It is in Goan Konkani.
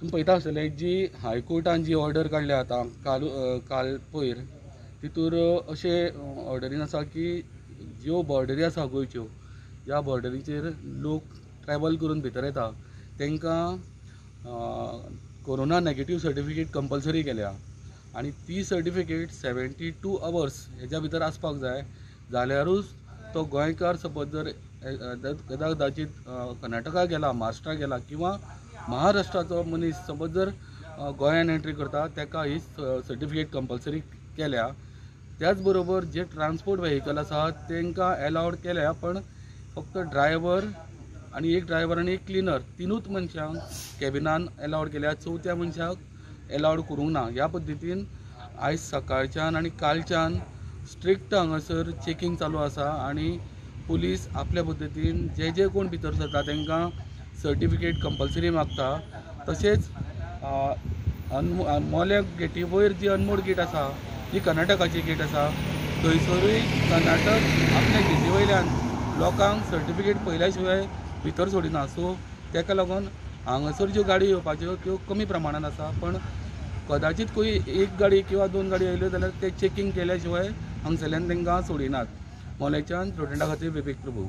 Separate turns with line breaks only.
तुमी पळयता आसतले जी हायकोर्टान जी ऑर्डर काडल्या आतां काल काल पयर, तितूर अशें ऑर्डरीन आसा की ज्यो बॉर्डरी आसा गोंयच्यो, ज्या बॉर्डरीचेर लोक ट्रॅवल करून भितर येता तांकां कोरोना नॅगेटीव सर्टिफिकेट कंपल्सरी केल्या आनी ती सर्टिफिकेट 72 अवर्स हेज्या भितर आसपाक जाय, जाल्यारूच तो गोंयकार सपोज जर कदाचीत कर्नाटका गेला, महाराष्ट्रा गेला किंवा महाराष्ट्राचो मनीस सपोज जर गोंयान एंट्री करता ताका ही सर्टिफिकेट कंपल्सरी केल्या. त्याच बरोबर जे ट्रान्सपोर्ट व्हेकल आसा तांकां एलावड केल्या, पण फक्त ड्रायव्हर आनी एक ड्रायव्हर आनी एक क्लिनर तिनूच मनशांक कॅबिनान एलावड केल्या, चवथ्या मनशाक एलावड करूंक ना. ह्या पद्दतीन आयज सकाळच्यान आनी कालच्यान स्ट्रिक्ट हांगासर चॅकिंग चालू आसा आनी पुलीस आपल्या पद्दतीन जे जे कोण भितर सरता तांकां सर्टिफिकेट कंपल्सरी मागता. तशेंच मोल्या गेटी वयर जी अनमोड गेट आसा, जी कर्नाटकाची गेट आसा, थंयसरूय कर्नाटक आपल्या गेटी वयल्यान लोकांक सर्टिफिकेट पळयल्या शिवाय भितर सोडिना. सो ताका लागून हांगासर ज्यो गाडी येवपाच्यो त्यो कमी प्रमाणान आसा, पण कदाचित खंय एक गाडी किंवा दोन गाडी येयल्यो जाल्यार ते चॅकिंग केल्या शिवाय हांगसरल्यान तांकां सोडिनात. मोल्याच्यान प्रुडंटा खातीर विवेक प्रभू.